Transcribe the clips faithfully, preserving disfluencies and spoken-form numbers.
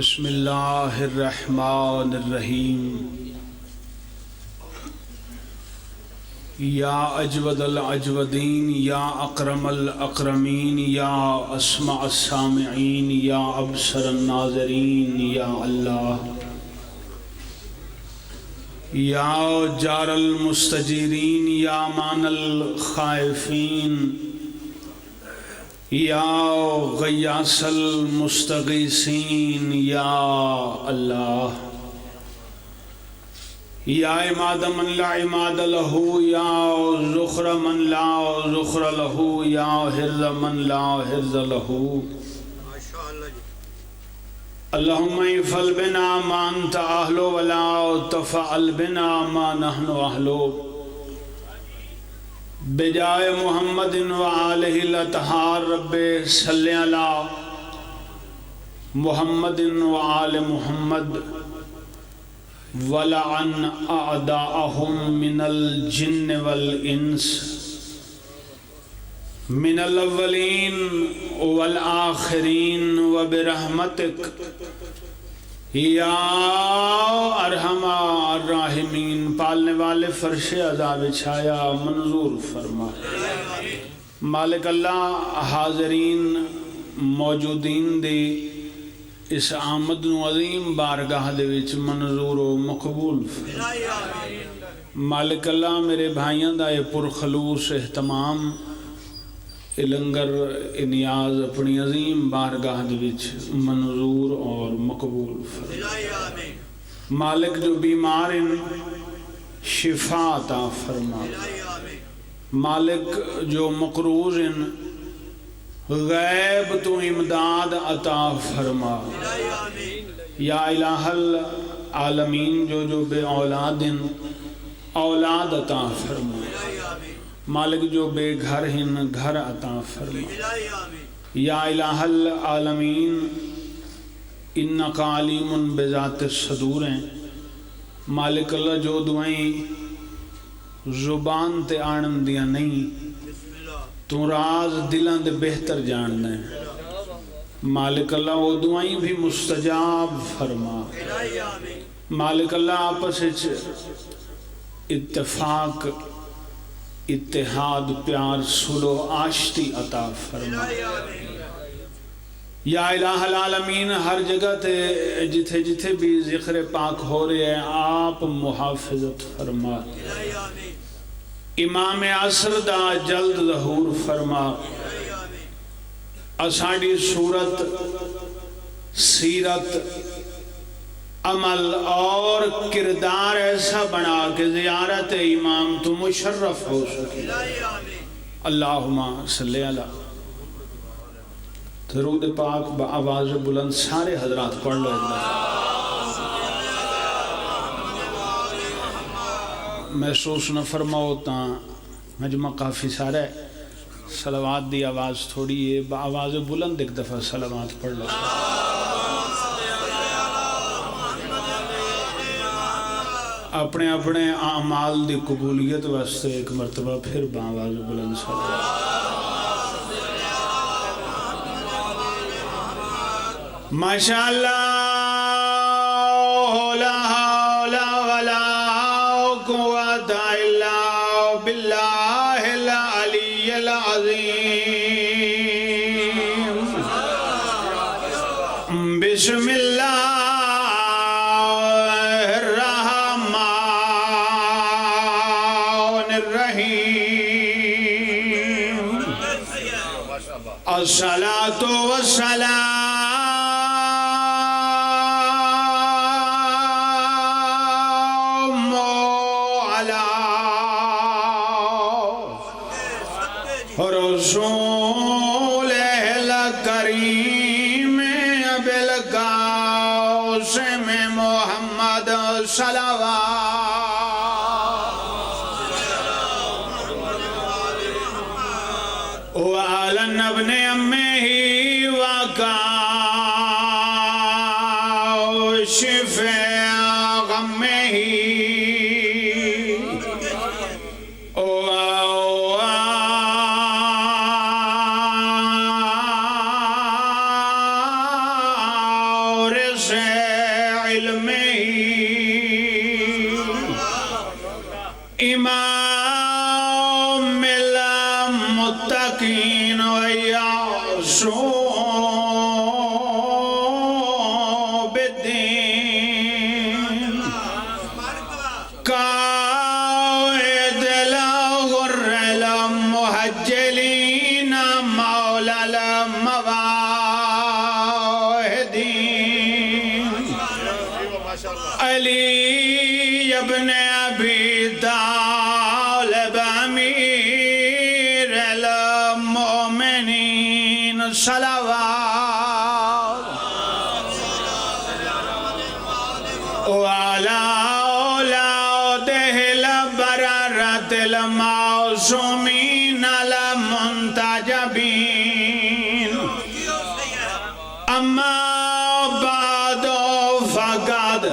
بسم اللہ الرحمن الرحیم۔ یا اجود الاجودین، یا اکرم الاکرمین، یا اسمع السامعین، یا ابصر الناظرین، یا اللہ، یا جار المستجیرین، یا مان الخائفین، یا غیاث المستغیثین، یا اللہ، یا عماد من لا عماد لہ، یا ذخر من لا ذخر لہ، یا حرز من لا حرز لہ۔ اللہم افعل بنا ما انت اہلہ ولا تفعل بنا ما نحن اہلہ۔ بجاہ محمد و آلہ الاطہار، رب صل علی محمد و آل محمد، ولعن اعداءہم من الجن والانس، من الاولین والآخرین، وبرحمتک یا ارحم الراحمین۔ پالنے والے، فرش عزا بچھایا، منظور فرما۔ مالک اللہ، حاضرین موجودین دی اس آمد نو عظیم بارگاہ دے وچ منظور و مقبول فرما۔ مالک اللہ، میرے بھائیاں دا اے پرخلوص اہتمام، اے لنگر، اے نیاز اپنی عظیم بارگاہ دے وچ منظور اور مقبول فرما۔ مالک، جو بیمار ہن، شفا عطا فرما۔ مالک، جو مقروض ہن، غیب تو امداد عطا فرما۔ یا الہ العالمین، جو جو بے اولاد ہن، اولاد عطا فرما۔ مالک، جو بے گھر ہن، گھر عطا فرما۔ یا الہ العالمین، انک علیم بذات الصدور ہیں۔ مالک اللہ، جو دعائیں زبان تے آنن دیاں نہیں، تو راز دلاں دے بہتر جاننا ہے۔ مالک اللہ، وہ دعائیں بھی مستجاب فرما۔ مالک اللہ، آپس وچ اتفاق، اتحاد، پیار، صلح و آشتی عطا فرما۔ یا الہ العالمین، ہر جگہ تے جتھے جتھے بھی ذکر پاک ہو رہے ہیں، آپ محافظت فرما۔ امام عصر دا جلد ظہور فرما۔ اساڈی صورت، سیرت، عمل اور کردار ایسا بنا کہ زیارت امام تو مشرف ہو سکے۔ اللہم صلی علی۔ درود پاک با آواز بلند سارے حضرات پڑھ لو ایک دفعہ۔ محسوس نہ فرماؤ تاں مجمع کافی سارا ہے، صلوات دی آواز تھوڑی ہے، با آواز بلند ایک دفعہ صلوات پڑھ لو۔ اپنے اپنے اعمال دی قبولیت واسطے ایک مرتبہ پھر با آواز بلند صلوات۔ ماشاءاللہ، لا حول ولا قوة الا باللہ العلی العظیم۔ بسم اللہ الرحمن الرحیم۔ الصلاة والسلام علی رسول الکریم ابی القاسم محمد صلوات۔ وعلى ابن عمه وكاشف غمه ووارث علمه امام المتقین و یعصو بالدین۔ قائد الغر المحجلین مولا المواحدین علی ابن ابی طالب امیر المؤمنین صلوات وعلی اولاده البررة المعصومین المنتجبین۔ اما بعد فقد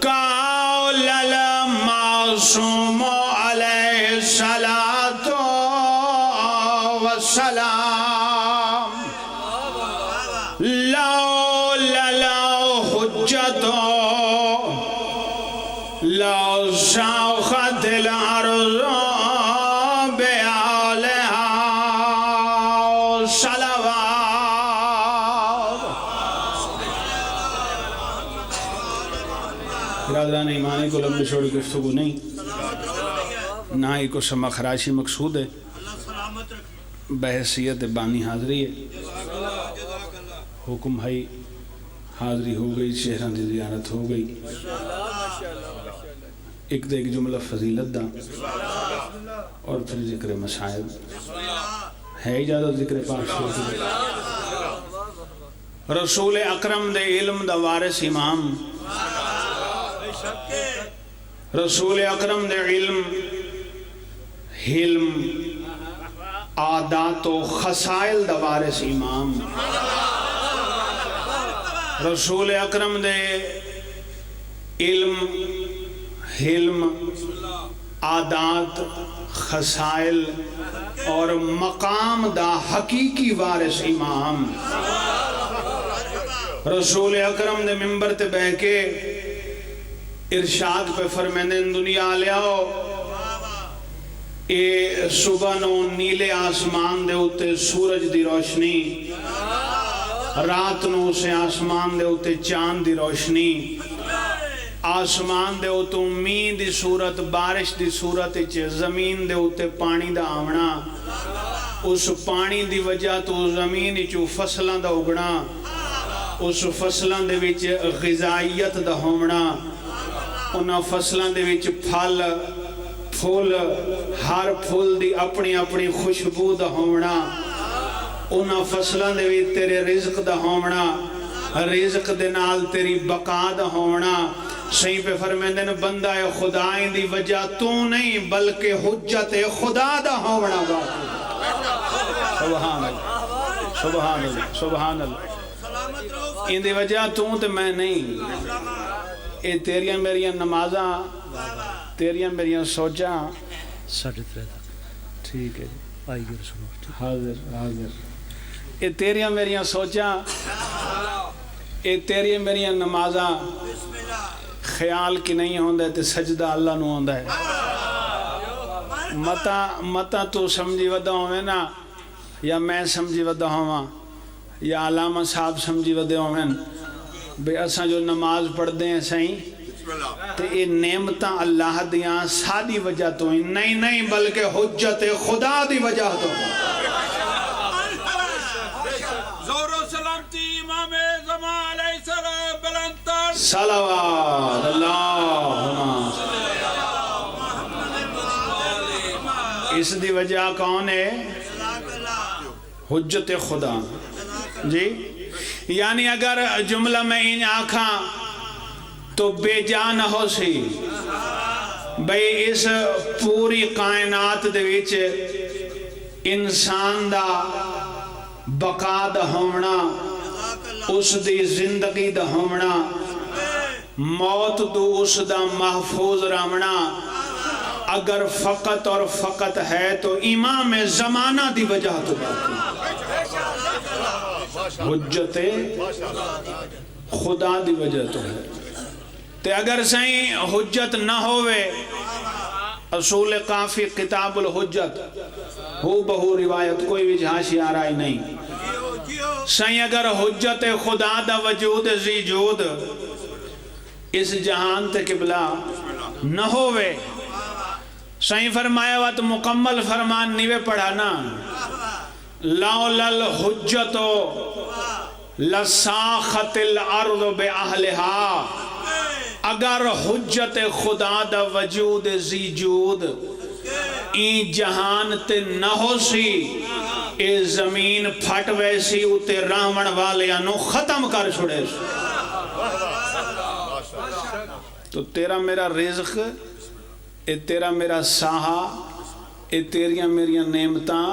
قال المعصوم علیہ الصلاة والسلام، لولا الحجة لساخت الارض بأہلہا صلوات۔ برادران ایمان، کو لمبی چوڑی گفتگو نہیں، نہ ہی کو سمکھ راشی مقصود ہے۔ بحیثیت بانی حاضری ہے۔ حکم ہئی، حاضری ہو گئی، چہراں دی زیارت ہو گئی۔ ایک دے ایک جملہ فضیلت دا اور پھر ذکر مصائب۔ ہے اجازت ذکر پاک شروع کرنے؟ رسول اکرم دے علم دا وارث امام۔ رسول اکرم دے علم، حلم، عادات و خصائل دا وارث امام۔ رسول اکرم دے علم، حلم، عادات، خصائل اور مقام دا حقیقی وارث امام۔ رسول اکرم دے ممبر تے بہہ کے ارشاد پہ فرمیندے، دنیا آلیاؤ، اے صبح نو نیلے آسمان دے اتے سورج دی روشنی، رات نو اسے آسمان دے اتے چاند دی روشنی، آسمان دے اتوں مینہ دی صورت، بارش دی صورت اچ زمین دے اتے پانی دا آونا، اس پانی دی وجہ توں زمین اچوں فصلاں دا اگنا، اس فصلاں دے وچ غذائیت دا ہونا، انہاں فصلاں دے وچ پھل، پھل، ہر پھل دی اپنی اپنی خوشبو دا ہونا، انہاں فصلاں دے وچ تیرے رزق دا ہونا، رزق دے نال تیری بقا دا ہونا۔ سائیں پہ فرمیندے نے، بندہ خدا ایندی وجہ تو نہیں، بلکہ حجت خدا دا ہونا باقی۔ سبحان اللہ، سبحان اللہ، سبحان اللہ۔ ایندی وجہ تو تے میں نہیں۔ اے تیریاں میریاں نمازاں، تیریاں میریاں سوچاں۔ ساڑھے ترے تک۔ ٹھیک ہے جی۔ آئی گئے رسول۔ حاضر، حاضر۔ اے تیریاں میریاں سوچاں، اے تیریاں میریاں نمازاں، خیال کی نہیں ہوندا تے سجدہ اللہ نو ہوندا ہے۔ متاں، متاں تو سمجھی ودا ہوویں نا، یا میں سمجھی ودا ہوواں، یا علامہ صاحب سمجھی ودے ہوون بھئی اساں جو نماز پڑھدے ہیں سائیں، تے اے نعمتاں اللہ دیاں ساڈی وجہ تو ہی نہیں، نہیں، بلکہ حجت خدا دی وجہ تو۔ زور و سلامتی امام زمان علیہ السلام بلند تر۔ صلوات، اللہم۔ اس دی وجہ کون ہے؟ حجت خدا۔ جی، یعنی اگر جملہ میں انج آکھاں تو بے جا نہ ہو سی بھئی اس پوری کائنات دے وچ انسان دا بقا دا ہونا، اس دی زندگی دا ہونا، موت تو اس دا محفوظ رہنا اگر فقط اور فقط ہے تو امام زمانہ دی وجہ تو باقی۔ حجت خدا دی وجہ تو ہے۔ تے اگر سائیں حجت نہ ہووے، اصول کافی کتاب الحجت، ہو بہو روایت، کوئی وچ حاشیہ آرائی نہیں۔ سائیں اگر حجت خدا دا وجود ذی جود اس جہان تے قبلہ نہ ہووے، سائیں فرمایا وت مکمل فرمان نیوے پڑھا نا، لولا الحجت لساخت الارض باہلہا۔ اگر حجت خدا دا وجود ذی جود ایں جہان تے نہ ہوسی، اے زمین پھٹ ویسی، اتے رہون والیاں نو ختم کر چھڑے۔ تو تیرا میرا رزق، اے تیرا میرا ساہا، اے تیریاں میریاں نعمتاں،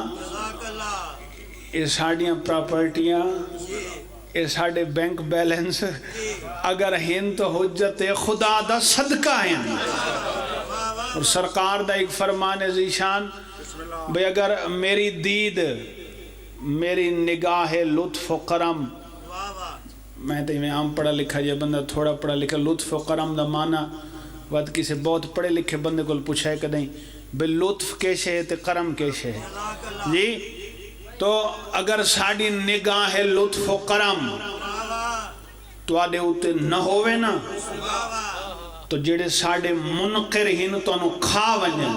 اے ساڈیاں پراپرٹیاں، اے ساڈے بینک بیلنس، اگر ہن تو حجت خدا دا صدقہ ہن۔ اور سرکار دا ایک فرمان ذیشان، بھئی اگر میری دید، میری نگاہ لطف و کرم، میں تے ایویں عام پڑھا لکھا جیا بندہ، تھوڑا پڑھا لکھا، لطف و کرم دا معنی وت کسے بہت پڑھے لکھے بندے کول پچھے کدیں، بے لطف کے شے تے کرم کے شے؟ جی، تو اگر ساڈی نگاہ لطف و کرم تواڈے اتے نہ ہووے نا، تو جڑے ساڈے منکر ہن تانوں کھا ونجن۔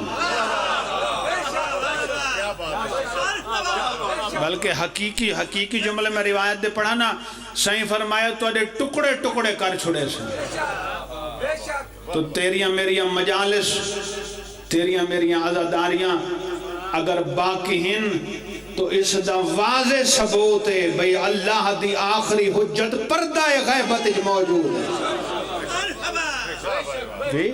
بلکہ حقیقی، حقیقی جملے میں روایت دے پڑھا نا، سائیں فرمایا، تہاڈے ٹکڑے ٹکڑے کر چھڑے سن۔ تو تیریاں میریاں مجالس، تیریاں میریاں عزاداریاں اگر باقی ہن تو اس دا واضح ثبوت ہے بھئی اللہ دی آخری حجت پردہ غیبت وچ موجود ہے۔ جی،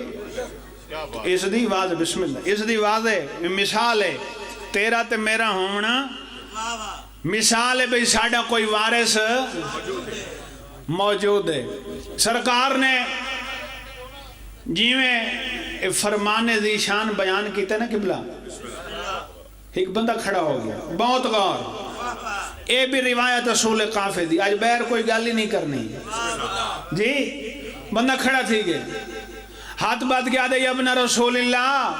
اس دی واضح، بسم اللہ، اس دی واضح مثال ہے، تیرا تے میرا ہونا۔ مثال ہے بھئی ساڈا کوئی وارث موجود ہے۔ سرکار نے جیویں اے فرمان ذیشان بیان کیتا نا قبلہ، ایک بندہ کھڑا ہو گیا، بہت غور، اے بھی روایت اصول کافی دی، اج بہر کوئی گل ہی نہیں کرنی۔ جی، بندہ کھڑا تھی گیا، ہاتھ بات گیا دے، یا ابن رسول اللہ،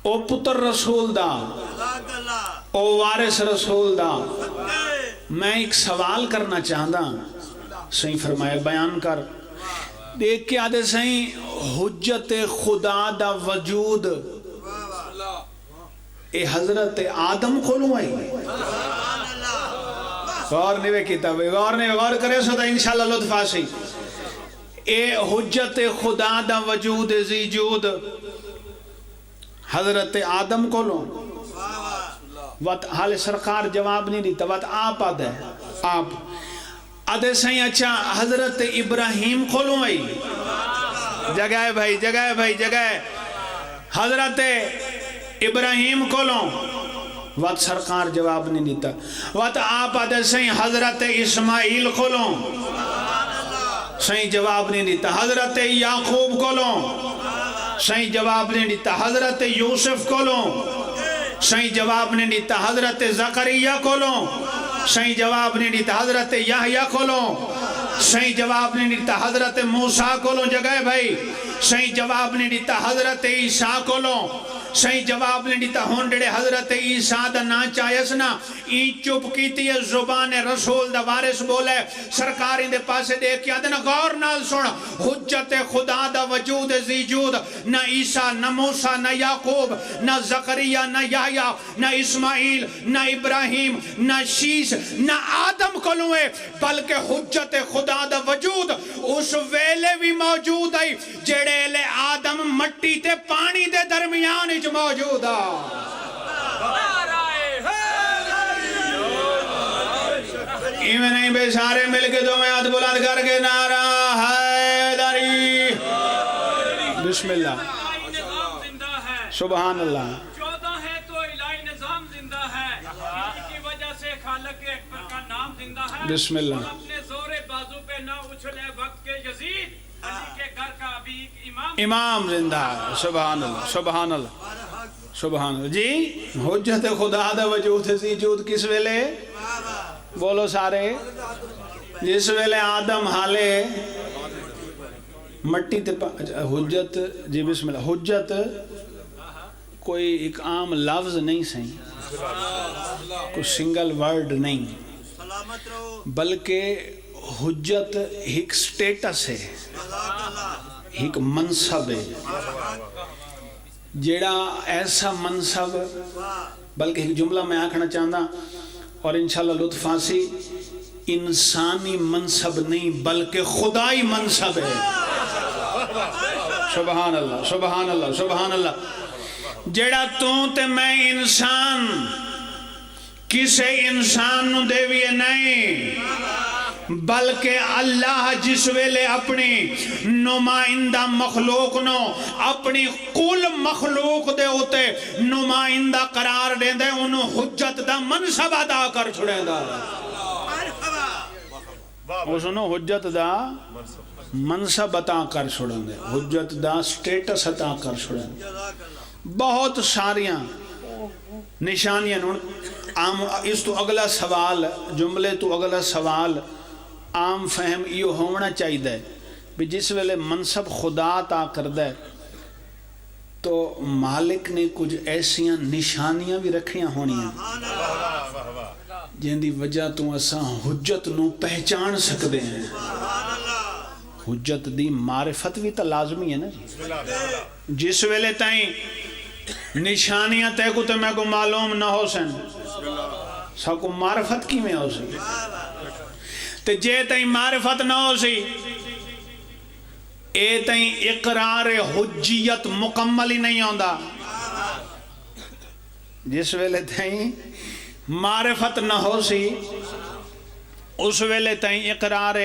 او پتر رسول دا، او وارث رسول دا، میں ایک سوال کرنا چاہندا ہاں۔ سائیں فرمایا، بیان کر۔ دیکھ کے آدھے، سائیں، حجت خدا دا وجود اے حضرت آدم کولوں آئی۔ غور نہیں وے کیتا بھئی، غور نہیں، غور کرے سو تو انشاءاللہ لطف آسی۔ اے حجت خدا دا وجود ذی جود حضرت آدم کولوں۔ وت حال سرکار جواب نہیں دیتا، وت آپ آدھے، آپ آدھے، سائیں، اچھا، حضرت ابراہیم کولوں آئی؟ جگہ ہے بھائی، جگہ ہے بھائی، جگہ ہے۔ حضرت ابراہیم کولوں؟ وت سرکار جواب نہیں دیتا۔ وت آپ آدھے، سائیں، حضرت اسماعیل کولوں؟ سائیں، جواب نہیں دیتا۔ حضرت یعقوب کولوں؟ سائیں، جواب نہیں دیتا۔ حضرت یوسف کولوں؟ سائیں، جواب نہیں دیتا۔ حضرت زکریا کولوں؟ سائیں، جواب نہیں دیتا۔ حضرت یحییٰ کولوں؟ سائیں، جواب نہیں دیتا۔ حضرت موسیٰ کولوں؟ جگہ ہے بھائی، سائیں، جواب نہیں دیتا۔ حضرت عیسیٰ کولوں؟ سائیں، جواب نہیں دیتا۔ ہن جڑے حضرت عیسیٰ دا ناں چایس نا، ایں چپ کیتی ہے، زبان رسول دا وارث بولے۔ سرکار ایندے پاسے دیکھ کے آدھے نا، غور نال سن، حجت خدا دا وجود ذی جود، نہ عیسیٰ، نہ موسیٰ، نہ یعقوب، نہ زکریا، نہ یحییٰ، نہ اسماعیل، نہ ابراہیم، نہ شیث، نہ آدم کولوں ہے، بلکہ حجت خدا دا وجود اس ویلے بھی موجود ہے جیڑے لے آدم مٹی تے پانی دے درمیان وچ موجود آ۔ ایویں نہیں بھئی، سارے مل کے دوویں ہاتھ بلند کر کے نعرہ حیدری۔ بسم اللہ۔ سبحان اللہ۔ چودہ ہے تو الہی نظام زندہ ہے، انہی کی وجہ سے خالق اکبر کا نام زندہ ہے۔ بسم اللہ۔ اپنے زور بازو پہ نہ اچھلے وقت کے یزید، علی کے گھر کا ابھی ایک امام۔ امام زندہ ہے۔ سبحان اللہ، سبحان اللہ، سبحان اللہ۔ جی، حجت خدا دا وجود ذی جود کس ویلے؟ بولو سارے۔ جس ویلے آدم حالے مٹی تے پا-، اچھا، حجت، جی بسم اللہ، حجت کوئی ایک عام لفظ نہیں سہی، کوئی سنگل ورڈ نہیں، بلکہ حجت ایک سٹیٹس ہے، ایک منصب ہے۔ جیڑا ایسا منصب، بلکہ ایک جملہ میں آکھنا چاہندا اور انشاءاللہ لطف آسی، انسانی منصب نہیں بلکہ خدائی منصب ہے۔ سبحان اللہ، سبحان اللہ، سبحان اللہ۔ جیڑا توں تے میں انسان کسے انسان نو دیویے نہیں، بلکہ اللہ جس ویلے اپنی نمائندہ مخلوق نو اپنی کل مخلوق دے اتے نمائندہ قرار ڈیندا ہے، انہوں حجت دا منصب ادا کر چھڑیندا ہے۔ اس نو حجت دا منصب عطا کر چھڑیندا ہے، حجت دا سٹیٹس عطا کر چھڑیندا ہے۔ بہت ساریاں نشانیاں۔ ہن عام، اس تو اگلا سوال، جملے تو اگلا سوال عام فہم ایہو ہونا چاہیدا ہے بھی جس ویلے منصب خدا عطا کردا ہے تو مالک نے کچھ ایسیاں نشانیاں بھی رکھنیاں ہونیاں جن دی وجہ تو اساں حجت نو پہچان سکدے ہیں۔ حجت دی معرفت بھی تو لازمی ہے نا جی۔ جس ویلے تائیں نشانیاں تیکو تے میکو معلوم نہ ہو سن، ساکو معرفت کیویں ہو سی؟ تے جے تائیں معرفت نہ ہو سی، اے تائیں اقرار حجیت مکمل ہی نہیں ہوندا۔ جس ویلے تائیں معرفت نہ ہو سی، اس ویلے تائیں اقرار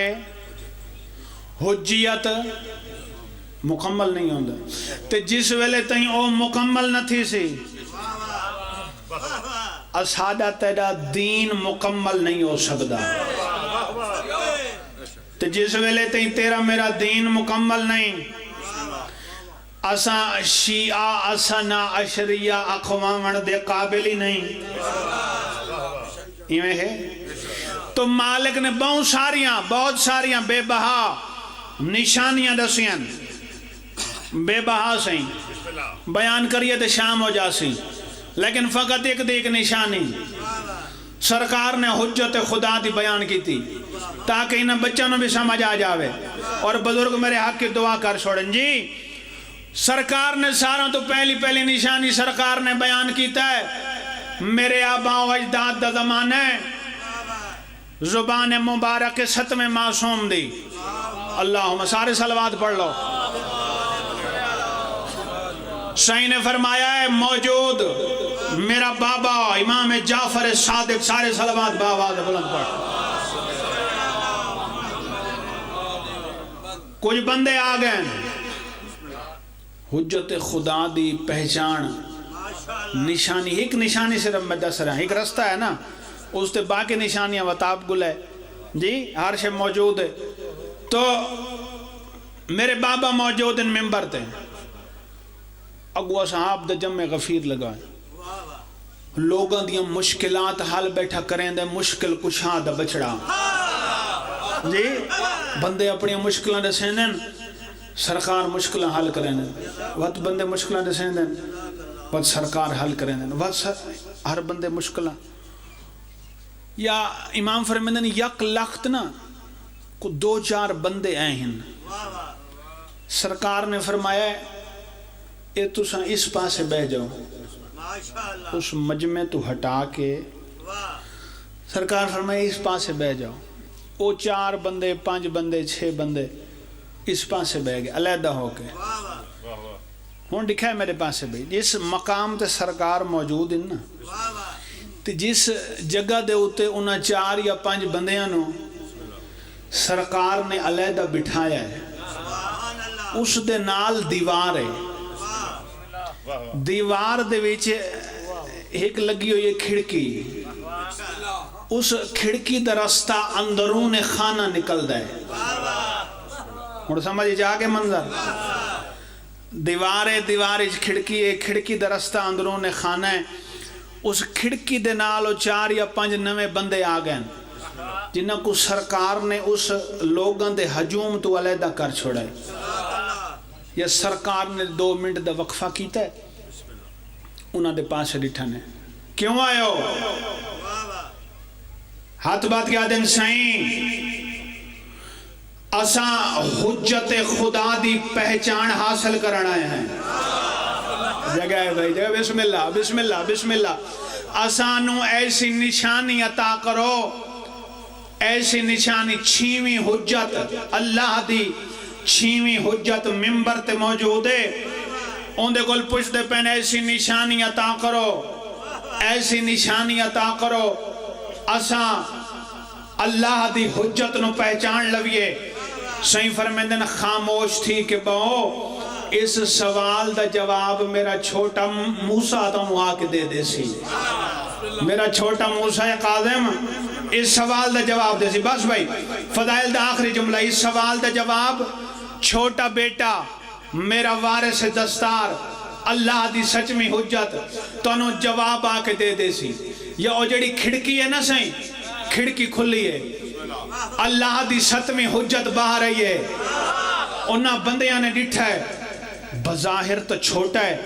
حجیت مکمل نہیں ہوندا۔ تے جس ویلے تائیں او مکمل نہ تھی سی، اساڈا تیڈا دین مکمل نہیں ہو سکدا۔ تے جس ویلے تائیں تیرا میرا دین مکمل نہیں، اساں شیعہ، اساں نہ عشریہ اکھواون دے قابل ہی نہیں۔ ایویں ہے؟ تو مالک نے بہت ساریاں، بہت ساریاں بے بہا نشانیاں دسیاں، بے بہا سہی، بیان کریے تے شام ہو جاسی، لیکن فقط ایک دی ایک نشانی سرکار نے حجت خدا دی بیان کیتی تاکہ انہاں بچاں نوں بھی سمجھ آ جاوے۔ اور بزرگ میرے حق کی دعا کر چھوڑن جی۔ سرکار نے ساراں تو پہلی پہلی نشانی سرکار نے بیان کیتا ہے، میرے آباء و اجداد دا زمانہ ہے، زبان مبارک ستویں معصوم دی۔ اللہم، سارے صلوات پڑھ لو۔ سائیں نے فرمایا ہے، موجود میرا بابا امام جعفر صادق، سارے صلوات باواز بلند پڑھ۔ کچھ بندے آ گئے، حجت خدا دی پہچان، نشانی، ایک نشانی صرف میں دس رہا، ایک رستہ ہے نا، اس تے باقی نشانیاں وتاب گل ہے جی، ہر شے موجود ہے۔ تو میرے بابا موجود ہیں ممبر تے، اگو اصحاب دے جمع غفیر لگا، لوگاں دیاں مشکلات حل بیٹھا کریں دے، مشکل کشا دا بچڑا۔ جی، بندے اپنی مشکلاں دسیندن، سرکار مشکلاں حل کریں دے۔ وت بندے مشکلاں دسیندن، وت سرکار حل کریں دے۔ وت سر-، ہر بندے مشکلاں۔ یا امام فرمیندن، یک لخت نا کو دو چار بندے آئے ہیں۔ سرکار نے فرمایا، اے تساں اس پاسے بہ جاؤ، اس مجمع تو ہٹا کے۔ سرکار فرمایا، اس پاسے بہ جاؤ۔ او چار بندے، پانچ بندے، چھ بندے اس پاسے بہ گئے، علیحدہ ہو کے۔ ہن ڈکھیا میرے پاسے بھئی، جس مقام تے سرکار موجود ہیں نا، تے جس جگہ دے اتے انہاں چار یا پانچ بندیاں نو سرکار نے علیحدہ بٹھایا ہے، اس دے نال دیوار ہے۔ دیوار دے وچ ایک لگی ہوئی ہے کھڑکی، اس کھڑکی دا رستہ اندرون خانہ نکلدا ہے۔ ہن سمجھ جا کے منظر، دیوار ہے، دیوار اچ کھڑکی ہے، کھڑکی دا رستہ اندرون خانہ ہے۔ اس کھڑکی دے نال او چار یا پنج نویں بندے آ گئے۔ انہاں کو سرکار نے اس لوگاں دے ہجوم تو علیحدہ کر چھوڑا ہے، یا سرکار نے دو منٹ دا وقفہ کیتا ہے، انہاں دے پاسے ڈٹھا نے، کیوں آئے ہو؟ ہاتھ بات کیا دن سائیں؟ اساں حجت خدا دی پہچان حاصل کرن آئے ہیں۔ جگہ ہے بھائی، جگہ، بسم اللہ، بسم اللہ، بسم اللہ۔ اساں نو ایسی نشانی عطا کرو، ایسی نشانی، چھیویں حجت، اللہ دی چھیویں حجت ممبر تے موجود ہے۔ اوندے کول پچھدے پین، ایسی نشانی عطا کرو، ایسی نشانی عطا کرو۔ اساں اللہ دی حجت نو پہچان لویے۔ سائیں فرمیندن، خاموش تھی کے بہو، اس سوال دا جواب میرا چھوٹا موسیٰ تانوں آ کے دے دے سی۔ میرا چھوٹا موسیٰ کاظم اس سوال دا جواب دے سی۔ بس بھائی، فضائل دا آخری جملہ، اس سوال دا جواب چھوٹا بیٹا میرا وارث دستار، اللہ دی سچویں حجت، تانوں جواب آ کے دے دے سی۔ یا او جڑی کھڑکی ہے نا سائیں، کھڑکی کھلی ہے، اللہ دی ستویں حجت باہر آئی ہے۔ انہاں بندیاں نے ڈٹھا ہے، بظاہر تو چھوٹا ہے،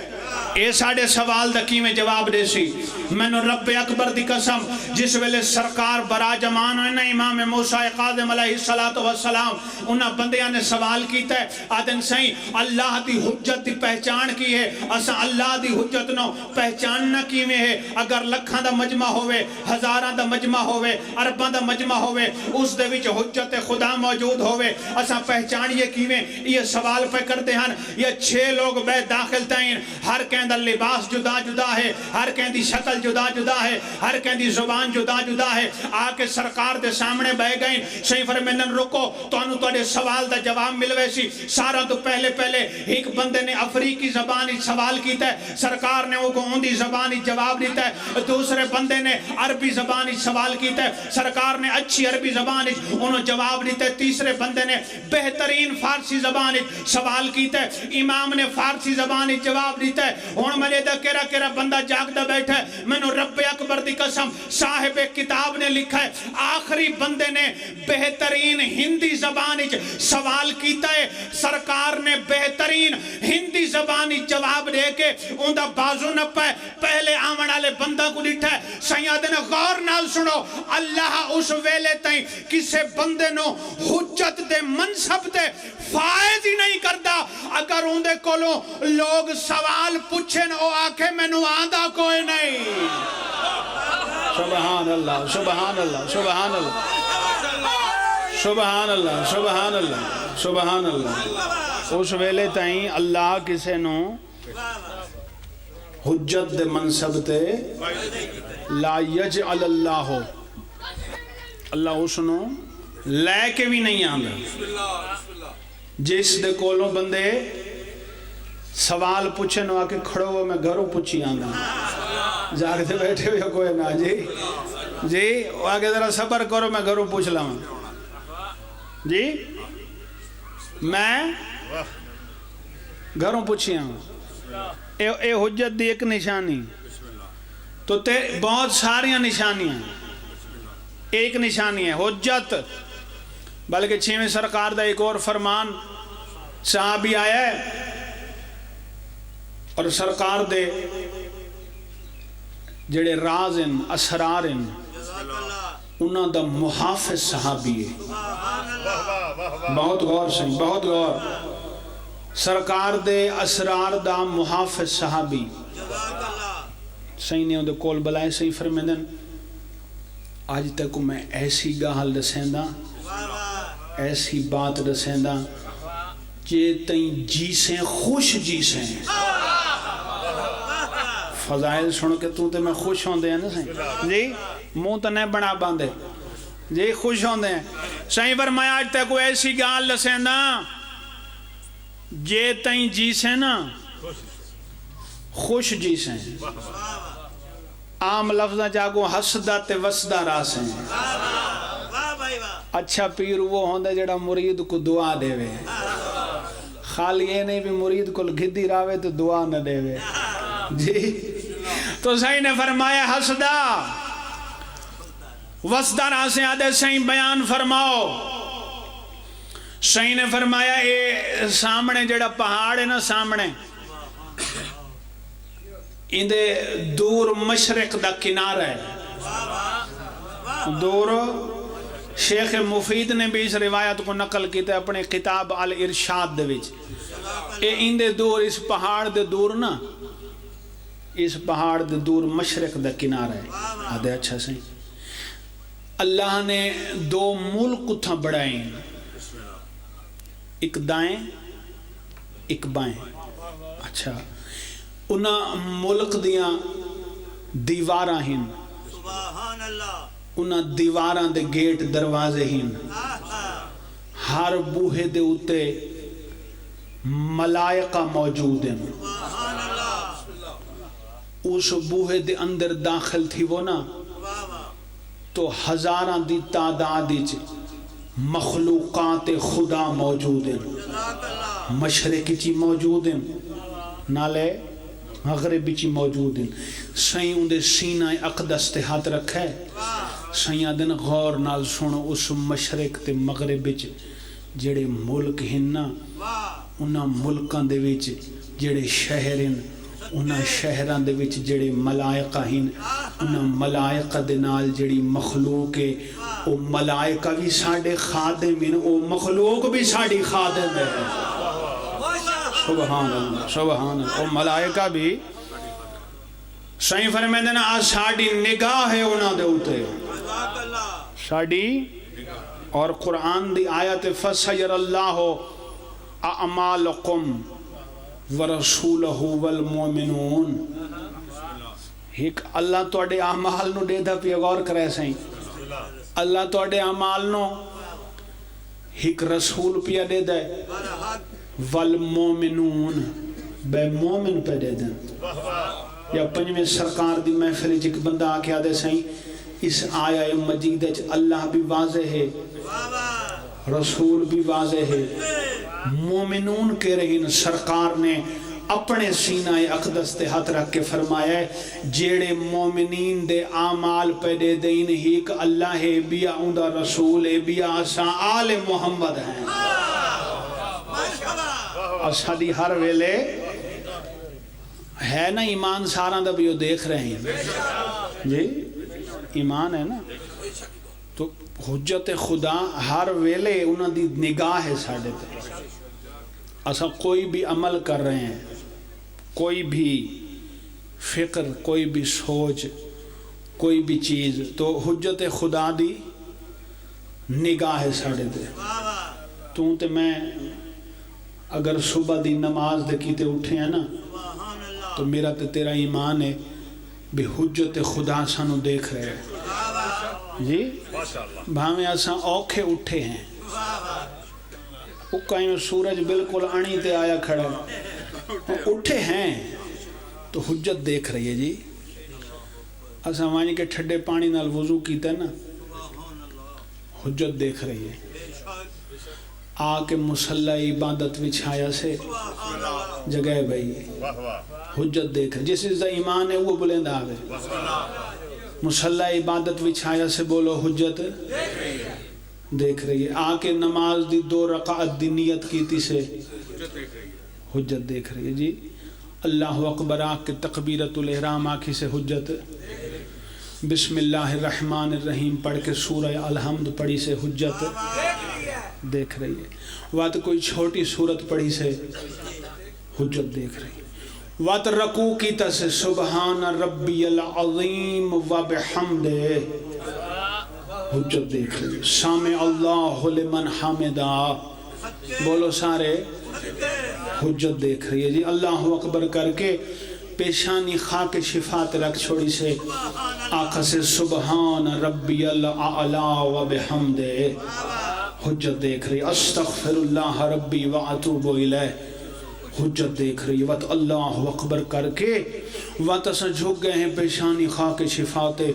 اے ساڈے سوال دا کیویں جواب دے سی؟ مینوں رب اکبر دی قسم، جس ویلے سرکار براجمان ہوئے نا امام موسیٰ کاظم علیہ الصلوۃ والسلام، انہاں بندیاں نے سوال کیتا ہے، آدھن سائیں، اللہ دی حجت دی پہچان کی ہے؟ اساں اللہ دی حجت نو پہچاننا کیویں ہے؟ اگر لکھاں دا مجمع ہووے، ہزاراں دا مجمع ہووے، ارباں دا مجمع ہووے، اس دے وچ حجت خدا موجود ہووے، اساں پہچانیے کیویں؟ یہ سوال پہ کردے ہن۔ یہ چھ لوگ بے داخل تئیں، ہر کہیں دا لباس جدا جدا ہے، ہر کہیں دی شکل جدا جدا ہے، ہر کہیں دی زبان جدا جدا ہے۔ آ کے سرکار دے سامنے بہ گئے۔ سائیں فرمیندن، رکو، تانوں تہاڈے سوال دا جواب مل ویسی۔ ساراں تو پہلے پہلے ہک بندے نے افریقی زبان وچ سوال کیتا ہے، سرکار نے اوکوں اوندی زبان وچ جواب دیتا ہے۔ دوسرے بندے نے عربی زبان وچ سوال کیتا ہے، سرکار نے اچھی عربی زبان وچ انہوں جواب دیتا ہے۔ تیسرے بندے نے بہترین فارسی زبان وچ سوال کیتا ہے، امام نے فارسی زبان وچ جواب دیتا ہے۔ ہن میں دا کیڑا کیڑا بندہ جاگدا بیٹھا ہے، مینوں رب اکبر دی قسم، صاحب کتاب نے لکھا ہے، آخری بندے نے بہترین ہندی زبان وچ سوال کیتا ہے، سرکار نے بہترین ہندی زبان وچ جواب دے کے اوندا بازو نپا ہے۔ پہلے آون والے بندہ کو ڈٹھا ہے۔ سائیں آدھے نے، غور نال سنو، اللہ اس ویلے تائیں کسے بندے نو حجت دے منصب تے فائز ہی نہیں کردا۔ اگر اوندے کولوں لوگ سوال پچھن، او آکھے، مینوں آندا کوئی نہیں۔ سبحان اللہ، سبحان اللہ، سبحان اللہ۔ سبحان اللہ، سبحان اللہ، سبحان اللہ۔ اس ویلے تائیں اللہ کسے نو حجت دے منصب تے لا یجعل اللہ، اللہ اس نو لے کے بھی نہیں آندا۔ جس دے کولوں بندے سوال پچھن، او آکھے، کھڑو ہو، میں گھروں پچھی آندا۔ جاگدے بیٹھے ہوئے کوئی نہ جی۔ جی، او آکھے، ذرا صبر کرو، میں گھروں پچھ لواں۔ جی، میں گھروں پچھی آواں۔ اے، اے حجت دی ایک نشانی۔ تو تے بہت ساریاں نشانیاں۔ ایک نشانی ہے حجت، بلکہ چھیویں سرکار دا ایک اور فرمان، صحابی آیا ہے اور سرکار دے جڑے راز ہن، اسرار ہن، انہاں دا محافظ صحابی ہے۔ بہت غور سائیں، بہت غور۔ سرکار دے اسرار دا محافظ صحابی۔ سائیں نے اوندے کول بلائے، سائیں فرمیندن، اج تیکوں میں ایسی گالھ ڈسیندا، ایسی بات ڈسیندا، جے تئیں جیسیں خوش جیسیں۔ فضائل سن کے توں تے میں خوش ہوندے ہیں نا سائیں جی، منہ تو نہیں بنا باندے جی، خوش ہوندے ہیں۔ سائیں فرمایا، اج تیکوں ایسی گالھ ڈسیندا، جے تئیں جیسیں نا، خوش جیسیں۔ عام لفظاں چ آگوں، ہسدا تے وسدا رہسیں۔ اچھا پیر وہ ہوندا جڑا مرید کو دعا دیوے، خالی اے نہیں بھی مرید کول گھدی راوے تے دعا نہ دیوے۔ جی، تو سائیں نے فرمایا، ہسدا وسدا رہسے، آدھے، سائیں بیان فرماؤ۔ سائیں نے فرمایا، اے سامنے جڑا پہاڑ ہے نا، سامنے، ایندے دور مشرق دا کنارہ ہے۔ دور، شیخ مفید نے بھی اس روایت کو نقل کیتا ہے اپنے کتاب الارشاد دے وچ۔ اے ایندے دور، اس پہاڑ دے دور نا، اس پہاڑ دے دور مشرق دا کنارہ ہے۔ آدھے، اچھا سائیں، اللہ نے دو ملک اتھاں بنڑائے ہیں، ایک دائیں، ایک بائیں۔ اچھا، انہاں ملک دیاں دیواراں ہن، انہاں دیواراں دے گیٹ دروازے ہن۔ ہر بوہے دے اتے ملائکہ موجود ہن۔ اس بوہے دے اندر داخل تھیوو نا، تو ہزاراں دی تعداد اچ مخلوقات خدا موجود ہن۔ مشرق اچ ہی موجود ہن، نالے مغرب اچ ہی موجود ہن۔ سائیں اوندے سینہ اقدس تے ہتھ رکھے۔ سائیں آدھن، غور نال سن، اس مشرق تے مغرب اچ جڑے ملک ہن نا، انہاں ملکاں دے وچ جڑے شہر ہن، انہاں شہراں دے وچ جڑے ملائکہ ہن، انہاں ملائکہ دے نال جڑی مخلوق ہے، او ملائکہ وی ساڈے خادم ہن، او مخلوق وی ساڈی خادم ہے۔ سبحان اللہ، سبحان اللہ۔ او ملائکہ وی، سائیں فرمیندے نا، آ ساڈی نگاہ ہے انہاں دے اتے۔ ساڈی، اور قرآن دی آیت، فَسَيَرَى اللَّهُ أَعْمَالَكُمْ وَرَسُولُهُ وَالْمُؤْمِنُونَ۔ ہک اللہ تہاڈے اعمال نو ڈیدا پیا، غور کرے سائیں۔ اللہ تہاڈے اعمال نو ہک رسول پیا ڈیدا ہے، والمؤمنون، بے مومن پہ ڈیدن۔ یا پنجویں سرکار دی محفل اچ ہک بندہ آ کے آدھے، سائیں، اس آیہ مجید اچ اللہ بھی واضح ہے، رسول بھی واضح ہے، مومنون کیرے ہن؟ سرکار نے اپنے سینہ اقدس تے ہتھ رکھ کے فرمایا ہے، جیڑے مومنین دے اعمال پہ ڈیدین، ہک اللہ ہے، بیا اوندا رسول ہے، بیا اساں آل محمد ہیں۔ اساڈی ہر ویلے ہے نا ایمان ساراں دا، بھی او دیکھ رہے ہیں جی، ایمان ہے نا۔ تو حجت خدا ہر ویلے انہاں دی نگاہ ہے ساڈے تے۔ اساں کوئی بھی عمل کر رہے ہیں، کوئی بھی فکر، کوئی بھی سوچ، کوئی بھی چیز، تو حجت خدا دی نگاہ ہے ساڈے تے۔ توں تے میں اگر صبح دی نماز دے کیتے اٹھے ہیں نا، تو میرا تے تیرا ایمان ہے بھی حجت خدا سانو دیکھ رہے ہیں۔ جی، بھاویں اساں اوکھے اٹھے ہیں، اکائیوں سورج بالکل اڑی تے آیا کھڑا ہے، اٹھے ہیں تو حجت دیکھ رہی ہے جی۔ اساں ونج کے ٹھڈے پانی نال وضو کیتا نا، حجت دیکھ رہی ہے۔ آ کے مصلی عبادت وچھایا سے، جگہ بھائی، حجت دیکھ رہی۔ جس اس دا ایمان ہے وہ بلند آوے۔ مصلی عبادت وچھایا سے، بولو حجت دیکھ رہی ہے۔ آ کے نماز دی دو رکعت دی نیت کیتی سے، حجت دیکھ رہی ہے جی۔ اللہ اکبر آ کے تکبیرۃ الاحرام آکھی سے، حجت۔ بسم اللہ الرحمن الرحیم پڑھ کے سورہ الحمد پڑھی سے، حجت دیکھ رہی ہے۔ وت کوئی چھوٹی سورت پڑھی سے، حجت دیکھ رہی۔ وت رکوع کیتا سے، سبحان ربی العظیم و بحمدہ، حجت دیکھ رہی۔ سمع اللہ لمن حمدہ، بولو سارے، حجت دیکھ رہی ہے جی۔ اللہ اکبر کر کے پیشانی خاک شفا تے رکھ چھوڑی سے، آکھا سے، سبحان ربی الاعلی و بحمدہ، حجت دیکھ رہی۔ استغفر اللہ ربی و اتوب الیہ، حجت دیکھ رہی۔ وت اللہ اکبر کر کے وت اساں جھک گئے ہیں پیشانی خاک شفا تے،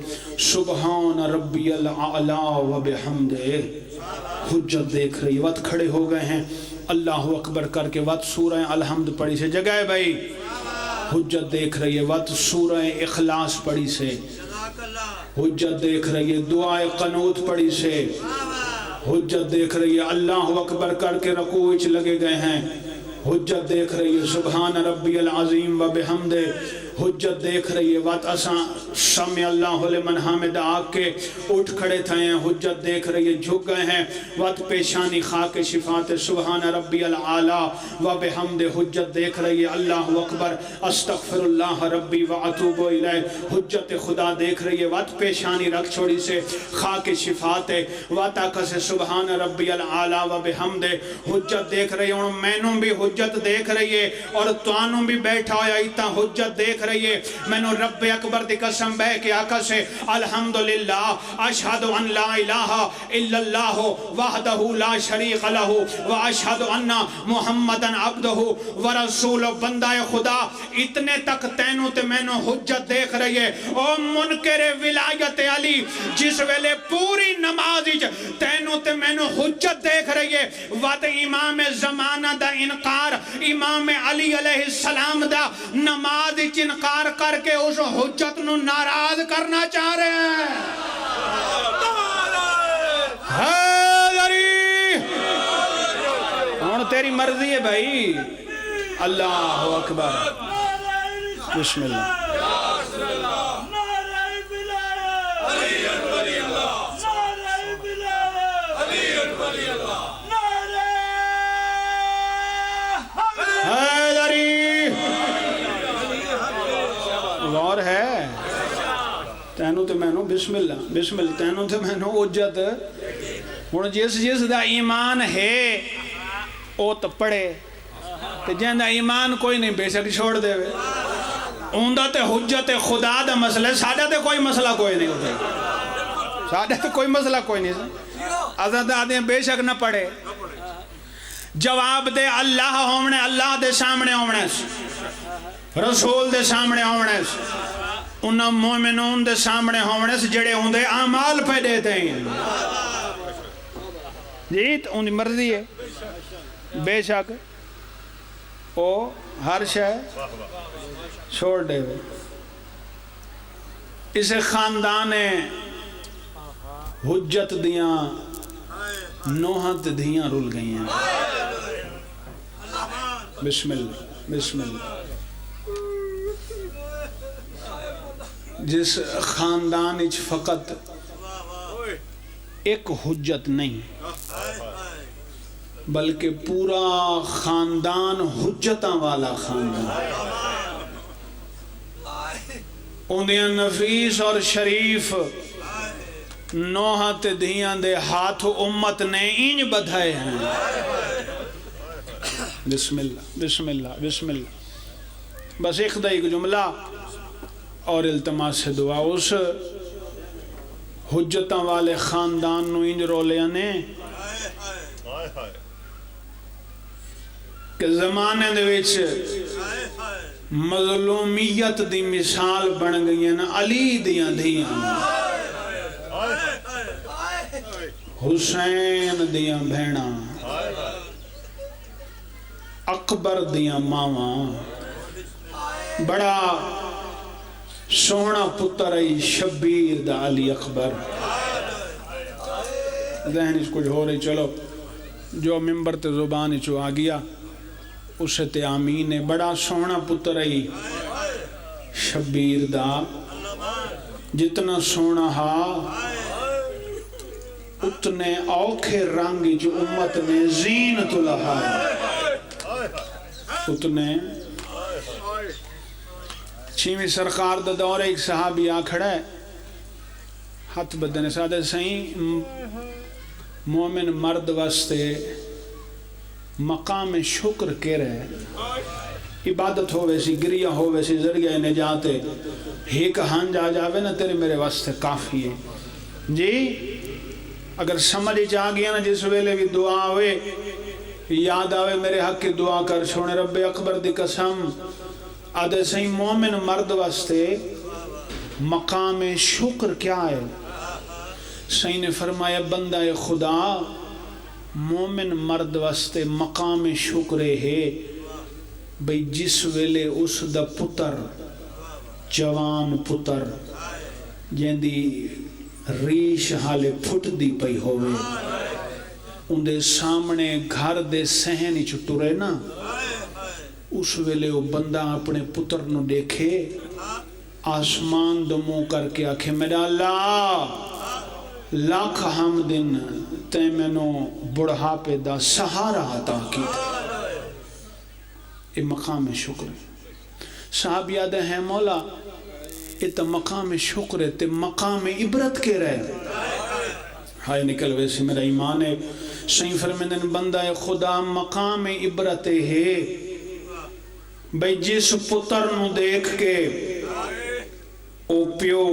سبحان ربی الاعلی و بحمدہ، حجت دیکھ رہی۔ وت کھڑے ہو گئے ہیں، اللہ اکبر کر کے وت سورہ الحمد پڑھی سے، جگہ ہے بھائی، حجت دیکھ رہی ہے۔ وت سورہ اخلاص پڑھی سے، حجت دیکھ رہی ہے، دعائے قنوت پڑھی سے، حجت دیکھ رہی ہے، اللہ اکبر کر کے رکوع وچ لگے گئے ہیں، حجت دیکھ رہی ہے، سبحان ربی العظیم و بحمدہ، حجت دیکھ رہی ہے۔ وت اساں سمع اللہ لمن حمدہ آکھ کے اٹھ کھڑے تھے ہیں، حجت دیکھ رہی ہے، جھک گئے ہیں، وت پیشانی خاک شفاعت سبحان ربی الاعلی و بحمدہ، حجت دیکھ رہی ہے، اللہ اکبر، استغفر اللہ ربی و اتوب الیہ، حجت خدا دیکھ رہی ہے، وت پیشانی رکھ چھوڑی سے، خاک شفاعت ہے، وت آکھا سے سبحان ربی الاعلی و بحمدہ، حجت دیکھ رہی ہے۔ ہن مینوں بھی حجت دیکھ رہی ہے اور تانوں بھی بیٹھا ہویا اتنا حجت دیکھ رہی ہے۔ مینوں رب اکبر دی قسم بہ کے آکھا سے، الحمدللہ، اشہد ان لا الہ الا اللہ وحدہ لا شریک لہ و اشہد ان محمدا عبدہ و رسولہ۔ بندہ خدا، اتنے تک تینوں تے مینوں حجت دیکھ رہی ہے۔ او منکر ولایت علی، جس ویلے پوری نماز وچ تینوں تے مینوں حجت دیکھ رہی ہے، وت امام زمانہ دا انکار، امام علی علیہ السلام دا نماز وچ انکار کر کے اس حجت نو ناراض کرنا چاہ رہے ہیں۔ حیدری، ہن تیری مرضی ہے بھائی۔ اللہ اکبر۔ بسم اللہ۔ حیدری۔ غور ہے؟ تینوں تے مینوں، بسم اللہ، بسم اللہ، تینوں تے مینوں حجت۔ ہن جس جس دا ایمان ہے، او تے پڑھے، تے جیندا ایمان کوئی نہیں، بے شک چھوڑ دے۔ اوندا تے حجت خدا دا مسئلہ ہے، ساڈا تے کوئی مسئلہ کوئی نہیں ہوتا۔ ساڈا تے کوئی مسئلہ کوئی نہیں۔ اساں تے آدھے ہیں، بے شک نہ پڑھے۔ جواب دے، اللہ ہوونے، اللہ دے سامنے ہوونے سے، رسول دے سامنے ہوونے سے، انہاں مومنون دے سامنے ہوونے سے جڑے اوندے اعمال پہ ڈیتے ہیں۔ جی، تو اوندی مرضی ہے، بے شک او ہر شے چھوڑ دے۔ اسے خاندان حجت دیاں نوحاں تے دھیاں رل گئیاں۔ بسم اللہ، بسم اللہ۔ جس خاندان اچ فقط ایک حجت نہیں، بلکہ پورا خاندان حجتاں والا خاندان۔ اوندیاں نفیس اور شریف نوحاں تے دھیاں دے ہاتھ امت نے انج بدھائے ہیں۔ بسم اللہ، بسم اللہ، بسم اللہ۔ بس ایک دا ایک جملہ اور التماس دعا، اس حجتاں والے خاندان نو انج رولیاں نے کہ زمانے دے وچ مظلومیت دی مثال بن گئیاں نا علی دیاں دھیاں، حسین دیاں بھیناں، اکبر دیاں ماواں۔ بڑا سوہنا پتر ای شبیر دا علی اکبر۔ ذہن اچ کچھ ہو رہی، چلو، جو ممبر تے زبان اچوں آ گیا، اسے تے آمین ہے۔ بڑا سوہنا پتر ای شبیر دا، جتنا سوہنا ہا، اتنے اوکھے رنگ اچ امت نے زینت لہا۔ اتنے چھیویں سرکار دا دور ہے، ایک صحابی آ کھڑا ہے، ہتھ بدھے نے، سادے سائیں، م-، مومن مرد واسطے مقام شکر کیڑا ہے؟ عبادت ہووے سی، گریہ ہووے سی، ذریعہ نجات ہے۔ ہک ہنج آ جاوے نا تیرے میرے واسطے کافی ہے۔ جی، اگر سمجھ اچ آ گیا نا، جس ویلے بھی دعا ہوئے، یاد آوے، میرے حق کی دعا کر، سونے رب اکبر دی قسم، آدھے سائیں، مومن مرد واسطے مقام شکر کیا ہے؟ سائیں نے فرمایا، بندہ خدا، مومن مرد واسطے مقام شکر اے ہے بھئی جس ویلے اس دا پتر، جوان پتر، جیندی ریش حالے پھٹدی پئی ہووے، اوندے سامنے گھر دے صحن اچ ٹرے نا، اس ویلے او بندہ اپنے پتر نو ڈیکھے، آسمان دو منہ کر کے آکھے، میرا اللہ، لکھ حمد ہن، تیں مینوں بڑھاپے دا سہارا عطا کیتا۔ اے مقام شکر ہے۔ صحابی آدھے ہیں، مولا، اے تاں مقام شکر ہے تے مقام عبرت کیڑا ہے؟ ہائے نکل ویسی، میرا ایمان ہے۔ سائیں فرمیندن، بندہ خدا، مقام عبرت ہے بھئی، جس پتر نو دیکھ کے او پیو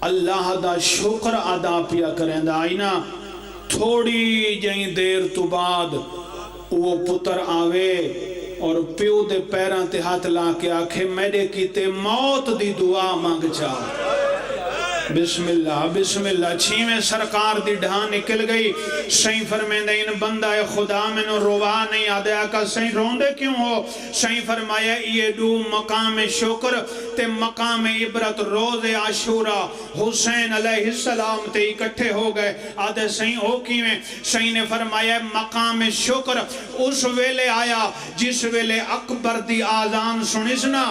اللہ دا شکر ادا پیا کریندا آئی نا، تھوڑی جئی دیر تو بعد او پتر آوے اور پیو دے پیراں تے ہاتھ لا کے آکھے، میڈے کیتے موت دی دعا منگ چا۔ بسم اللہ، بسم اللہ۔ چھیویں سرکار دی ڈھا نکل گئی۔ سائیں فرمیندے، ان بندہ خدا مینوں روا نہیں۔ آدھے، آقا سائیں، روندے کیوں ہو؟ سائیں فرمایا، یہ ڈو مقام شکر تے مقام عبرت روز عاشورہ حسین علیہ السلام تے اکٹھے ہو گئے۔ آدھے، سائیں، او کیویں؟ سائیں نے فرمایا، مقام شکر اس ویلے آیا جس ویلے اکبر دی آذان سنیس نا،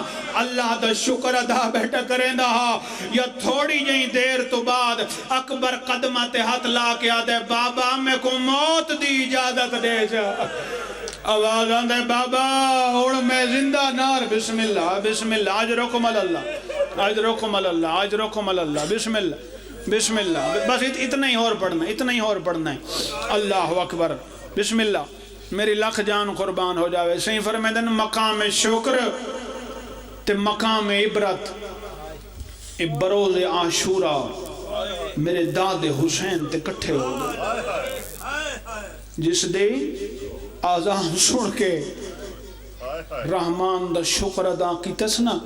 اللہ دا شکر ادا بیٹھا کریندا ہا، یا تھوڑی جئی دیر تو بعد اکبر قدماں تے ہاتھ لا کے آدھے، بابا، میکوں موت دی اجازت دے جا۔ آواز آندے، بابا، ہن میں زندہ نار۔ بسم اللہ، بسم اللہ، اجرکم علی اللہ، اجرکم علی اللہ، اجرکم علی اللہ، بسم اللہ، بسم اللہ۔ بس ات-، اتنا ہی اور پڑھنا ہے، اتنا ہی اور پڑھنا ہے۔ اللہ اکبر، بسم اللہ۔ میری لکھ جان قربان ہو جاوے۔ سائیں فرمیندن، مقام شکر تے مقام عبرت، اے بروز عاشورہ میرے داد حسین تے کٹھے ہو گئے۔ جس دے آذان سن کے رحمان دا شکر ادا کیتس نا،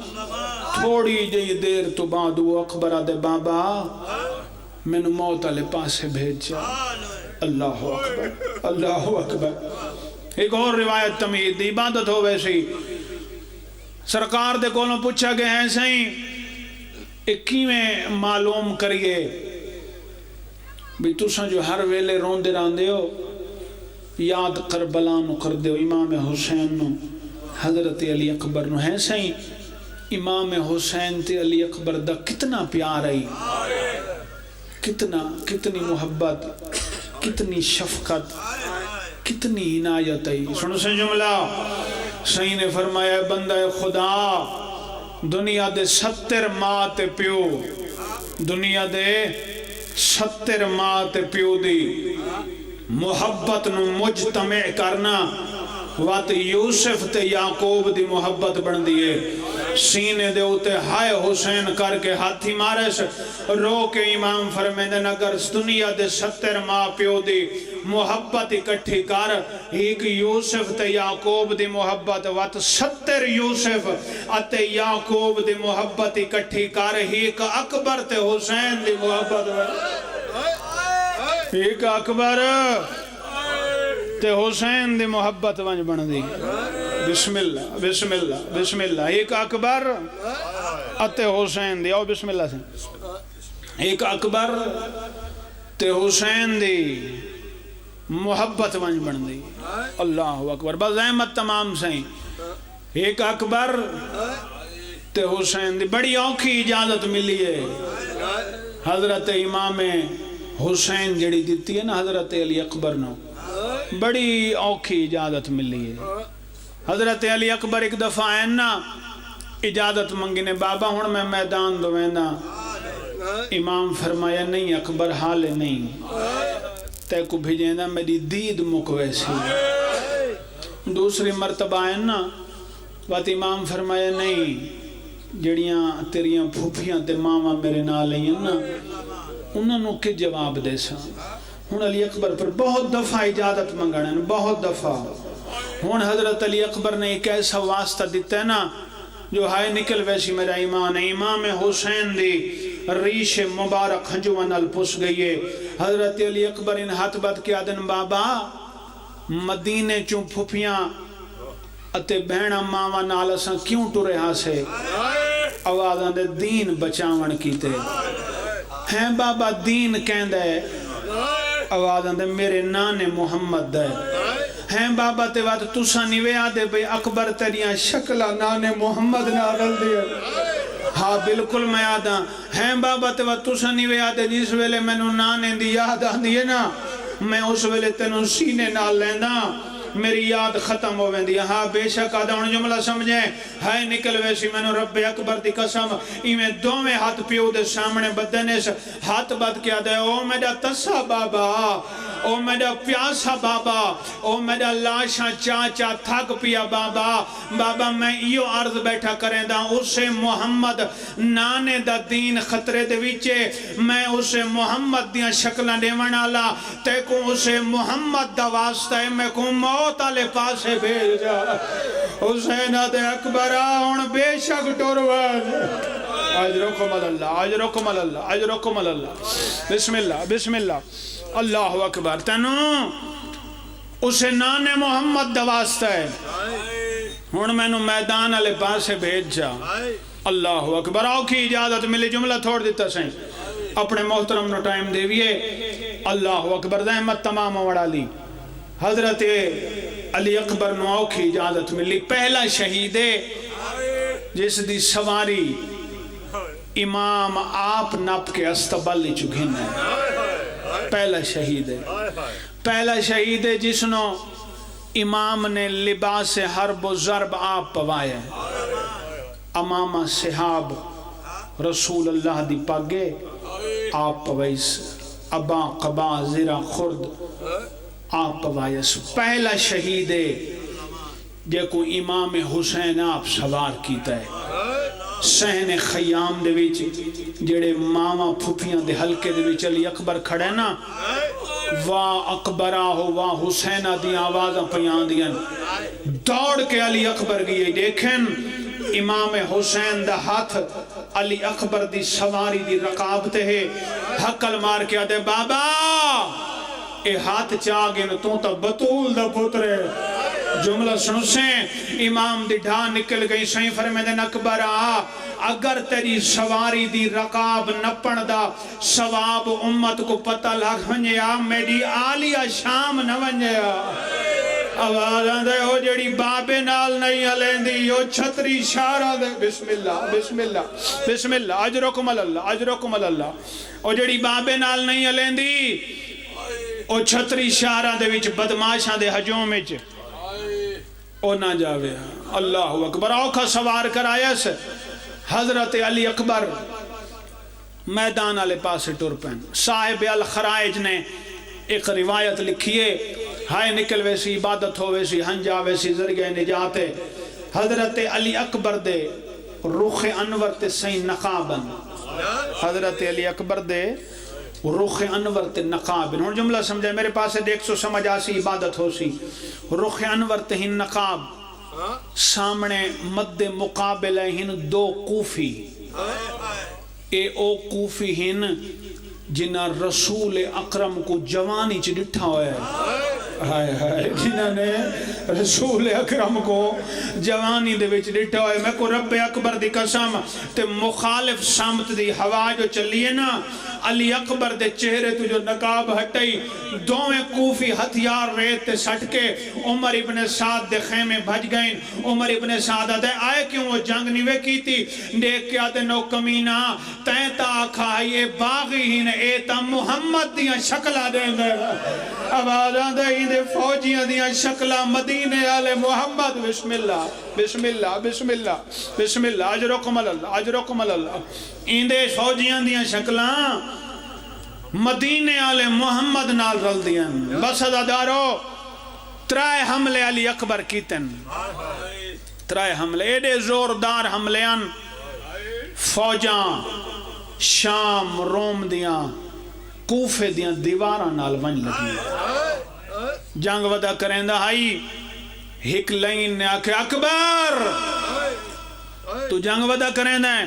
تھوڑی جئی دیر تو بعد وہ اکبر آدھے، بابا، مینوں موت والے پاسے بھیج جا۔ اللہ اکبر، اللہ اکبر۔ ایک اور روایت تمہید دی، عبادت ہووے سی۔ سرکار دے کولوں پچھا گیا ہے، سائیں، اے کیویں معلوم کریے بھی تساں جو ہر ویلے روندے راندے ہو، یاد کربلا نو کردے ہو، امام حسین نو، حضرت علی اکبر نو؟ ہے سائیں، امام حسین تے علی اکبر دا کتنا پیار ہے، کتنا، کتنی محبت، کتنی شفقت، کتنی عنایت ہے۔ سنو سے جملہ، سائیں نے فرمایا، بندہ خدا، دنیا دے ستر ماں تے پیو، دنیا دے ستر ماں تے پیو دی محبت نو مجتمع کرنا، وت یوسف تے یعقوب دی محبت بندی ہے۔ سینے دے اتے ہائے حسین کر کے ہاتھی مارس، رو کے امام فرمیندن، اگر دنیا دے ستر ماں پیو دی محبت اکٹھی کر، ہیک یوسف تے یعقوب دی محبت، وت ستر یوسف اتے یعقوب دی محبت اکٹھی کر، ہیک اکبر تے حسین دی محبت، ہیک اکبر تے حسین دی محبت ونج بندی۔ بسم اللہ، بسم اللہ، بسم اللہ۔ ہیک اکبر اتے حسین دی، آؤ بسم اللہ سے۔ ہیک اکبر تے حسین دی محبت ونج بندی۔ اللہ اکبر۔ بس زحمت تمام سائیں۔ ہیک اکبر تے حسین دی بڑی اوکھی اجازت ملی ہے۔ حضرت امام حسین جڑی دتی ہے نا حضرت علی اکبر نو، بڑی اوکھی اجازت ملی ہے۔ حضرت علی اکبر ایک دفعہ آئے نا، اجازت منگی نے، بابا ہن میں میدان دو وینداں۔ امام فرمایا، نہیں اکبر، حالے نہیں، تیکو بھیجیندا، میری دید مک ویسی۔ دوسری مرتبہ آئے نا، وت امام فرمایا، نہیں، جڑیاں تیریاں پھوپھیاں تے ماواں میرے نال آئیاں نا، انہاں نو کی جواب دیساں؟ ہن علی اکبر پر بہت دفعہ اجازت منگن، بہت دفعہ۔ ہن حضرت علی اکبر نے ایک ایسا واسطہ دتا ہے نا، جو ہائے نکل ویسی، میرا ایمان ہے۔ امام حسین دی ریش مبارک ہنجواں نال پس گئی ہے۔ حضرت علی اکبر ان ہتھ بدھ کے آدن، بابا، مدینے چوں پھپھیاں اتے بہناں ماواں نال اساں کیوں ٹرے ہاسے؟ آواز آندے دین بچاون کیتے۔ ہیں بابا دین کیندا ہے؟ آواز آندے میرے نانے محمد دا ہے۔ ہیں بابا تے وت تساں نیوے آدھے بھئی اکبر تیریاں شکلاں نانے محمد نال رلدی ہے؟ ہاں بالکل میں آدھاں۔ ہیں بابا تے وت تساں نیوے آدھے جس ویلے مینوں نانے دی یاد آندی ہے نا، میں اس ویلے تینوں سینے نال لینداں، میری یاد ختم ہو ویندی ہے۔ ہاں بے شک آدھا ہن جملہ سمجھیں۔ ہائے نکل ویسی مینوں رب اکبر دی قسم۔ ایویں دوویں ہتھ پیو دے سامنے بدھے نے، ہتھ بدھ کے آدھے، او میڈا تسا بابا، او میڈا پیاسا بابا، او میڈا لاشاں چا چا تھک پیا بابا۔ بابا میں ایہو عرض بیٹھا کریندا، اسے محمد نانے دا دین خطرے دے وچ ہے۔ میں اسے محمد دیاں شکلاں ڈیون آلا، تیکوں اسے محمد دا واسطہ ہے، میکوں موت آلے پاسے بھیج جا۔ حسین آدھے، اکبر آ ہن بے شک ٹر ون۔ اجرکم اللہ، اجرکم اللہ، اجرکم اللہ۔ بسم اللہ، بسم اللہ۔ اللہ اکبر۔ تینوں اسے نانے محمد دا واسطہ ہے، ہن مینوں میدان آلے پاسے بھیج جا۔ اللہ اکبر۔ اوکھی اجازت ملی، جملہ تھوڑ دیتا سائیں، اپنے محترم نو ٹائم دیویے۔ اللہ اکبر۔ زحمت تمام ہووݨ آلی۔ حضرت علی اکبر نو اوکھی اجازت ملی۔ پہلا شہید ہے جس دی سواری امام آپ نپ کے استبل وچ گھن ہے۔ پہلا شہید ہے۔ پہلا شہید ہے جس نو امام نے لباس حرب و ضرب آپ پوایا ہے۔ عمامہ صحاب رسول اللہ دی پگ ہے، آپ پوائس۔ عبا قبا زرہ خرد آپ پوائس۔ پہلا شہید ہے جیکوں امام حسین آپ سوار کیتا ہے۔ صحن خیام دے وچ جڑے ماواں پھپھیاں دے حلقے دے وچ علی اکبر کھڑا ہے نا، واہ اکبرا ہو، واہ حسینہ دیاں آوازاں پیاں آندیاں۔ دوڑ کے علی اکبر گئے، ڈیکھن امام حسین دا ہتھ علی اکبر دی سواری دی رکاب تے ہے۔ ہکل مار کے آدھے، بابا! اے ہتھ چا گن، توں تاں بتول دا پتر ہے۔ جملہ سنسیں، امام دی ڈھا نکل گئی۔ سائیں فرمیندن، اکبر آ، اگر تیری سواری دی رکاب نپن دا ثواب امت کو پتہ لگ ونجیا، میڈی عالیہ شام نہ ونجیا۔ آواز آندے، او جڑی بابے نال نہیں ہلیندی، او چھتری شہراں دے۔ بسم اللہ، بسم اللہ، بسم اللہ، اجرکم اللہ، اجرکم اللہ۔ او جڑی بابے نال نہیں ہلیندی، او چھتری شہراں دے وچ بدمعاشاں دے ہجوم وچ او نہ جاوے۔ اللہ اکبر۔ اوکھا سوار کرایس، حضرت علی اکبر میدان آلے پاسے ٹر پین۔ صاحب الخرائج نے ایک روایت لکھی ہے، ہائے نکل ویسی، عبادت ہووے سی، ہنج آوے سی، ذریعہ نجات ہے۔ حضرت علی اکبر دے رخ انور تے سائیں نقاب ہن۔ حضرت علی اکبر دے رخ انور تے نقاب ہن۔ ہن جملہ سمجھا، میرے پاسے ڈیکھ سو، سمجھ آسی، عبادت ہوسی۔ رخ انور تے ہن نقاب، سامنے مد مقابل ہن دو کوفی۔ اے او کوفی ہن جنہاں رسول اکرم کو جوانی چ ڈٹھا ہویا ہے۔ ہائے ہائے، جنہاں نے رسول اکرم کو جوانی دے وچ ڈٹھا ہویا ہے۔ میکوں رب اکبر دی قسم، تے مخالف سمت دی ہوا جو چلی ہے نا، علی اکبر دے چہرے تو جو نقاب ہٹائی، دوویں کوفی ہتھیار ریت تے سٹ کے عمر ابن سعد دے خیمے بھج گئن۔ عمر ابن سعد آدھے، آئے کیوں؟ او جنگ نیوے کیتی؟ ڈیکھ کے آدھے، نو کمینہ، تیں تاں آکھا ہئی اے باغی ہن، اے تاں محمد دیاں شکلاں ڈیندا ہے۔ آواز آندے، ایندے فوجیاں دیاں شکلاں مدینے آلے محمد۔ بسم اللہ، بسم اللہ، بسم اللہ، بسم اللہ، اجرکم اللہ، اجرکم اللہ۔ ایندے فوجیاں دیاں شکلاں مدینے آلے محمد نال رلدیاں۔ بس عزادارو، ترائے حملے علی اکبر کیتن۔ ترائے حملے، ایڈے زوردار حملے ہن، فوجاں شام، روم دیاں، کوفے دیاں دیواراں نال ونج لگیاں۔ جنگ ودا کریندا ہائی، ہک لعین نے آکھیا، اکبر! تو جنگ ودا کریندا ہے،